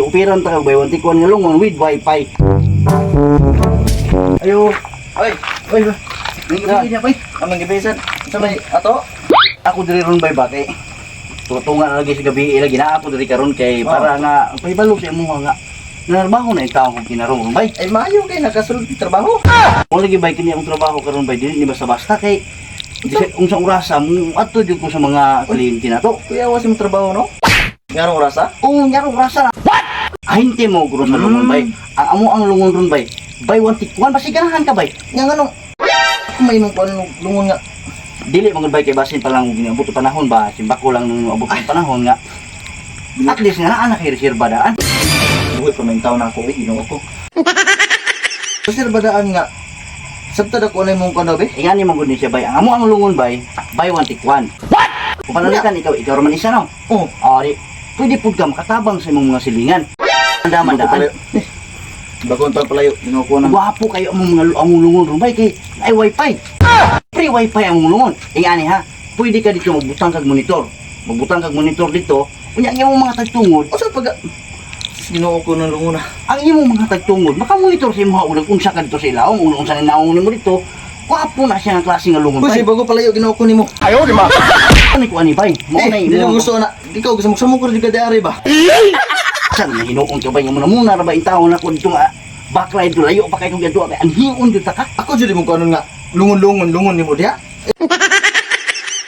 Upiran ta kag buy one take one nga lungon with wifi. Ayo. Oy, Oy, may gabi niya bay. Aming gibisan. Sa may ato? Ako diri ron bay ba kay tutunga na lagi sa gabi lagi na ako diri karon kay para nga pahibalo sa imo nga narbaho na itaw kong kinarong ron bay. Ay maayo kay nakasulod og trabaho. Mo lagi bay kini akong trabaho karon bay, dili ni basta-basta kay unsang orasa mo adto jud ko sa mga kliyente na to. Kuya, was imong trabaho, no? Ngarong orasa? Oo, nyarong orasa na. What? Ahinte mo guro sa lungon bay. Ang amo ang lungon ron bay. Buy one take one basi ganahan ka bay. Nga nganong ako may imong kuan lungon nga. Dili man gud bay kay basin pa lang giniabot og panahon ba, simbako lang nung abot ang panahon nga at least nga naa na kay reserba daan. Buhi pa man taon na ako, eh, Ginoo ko. Kasi badaan nga sabtad ako na imong kuan be. Ingani man gud ni siya bay. Ang amo ang lungon bay, buy one take one. What? Kung panalitan ikaw, ikaw ra man isa no. Oh, Ari, pwede pud ka makatabang sa imong mga silingan. Andaman daan. Eh, bago ang palayo, Ginoo ko nang. Gwapo kayo ang mga among lungon ron bay kay ay wifi. Free wifi ang among lungon. Ingani ha, pwede ka dito magbutang kag monitor. Magbutang kag monitor dito. Unya ang imong mga tagtungod, Usa pag Ginoo ko ng lungon na. Ang imong mga tagtungod makamonitor sa imong ulag unsa ka dito sa ilawom, ulag unsa ni naong nimo dito. Gwapo na siya ang klase nga lungon Uy, bay. si bago palayo, Ginoo ko nimo. Ano ko ani bay? Mao Eh, na dili ko imong gusto na. Ikaw gusto mo sa mo ko di ka diari ba? Saan may hinuon ka ba nga muna muna ra ba in taon na ko dito nga bakla dito layo pa kay kong gadto kay anhion jud ta ka. Ako jud imong kuanon nga lungon-lungon lungon nimo diha.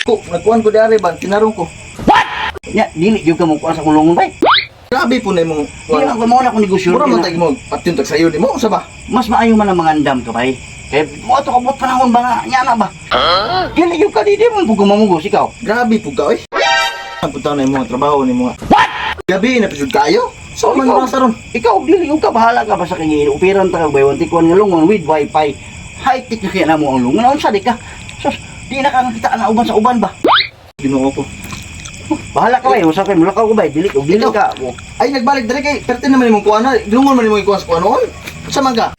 Ko nagkuan ko diari ba tinarong ko. Nya dili jud ka mo kuan sa kulungon bay. Grabe po na imong Dili man ko mo na akong negosyo. Mura Kaya man na- tag mo patyon tag sayo nimo usa ba? Mas maayo man ang mga andam ka bay. Kay mo ato kabot panahon ba nga nya na ba? Dili jud ka di mo pug mamugos ikaw. Grabe po ka oy. Ang punta na imong trabaho nimo nga. What? Gabi na pud kayo. So Oh, man ikaw. oras ron. Ikaw dili jud ka, bahala ka basta kay upiran ta kag buy one take one nga lungon with wifi. High tech na kaya na mo ang lungon. Unsa di ka? Sus, di na ka kita na uban sa uban ba? Ginoo ko. Bahala ka bay, usa kay mulakaw ko bay, dili og dili ka. Oh. Ay nagbalik diri kay perte naman imong kuan na. Lungon man imong ikuan sa kuan noon. Usa man ka?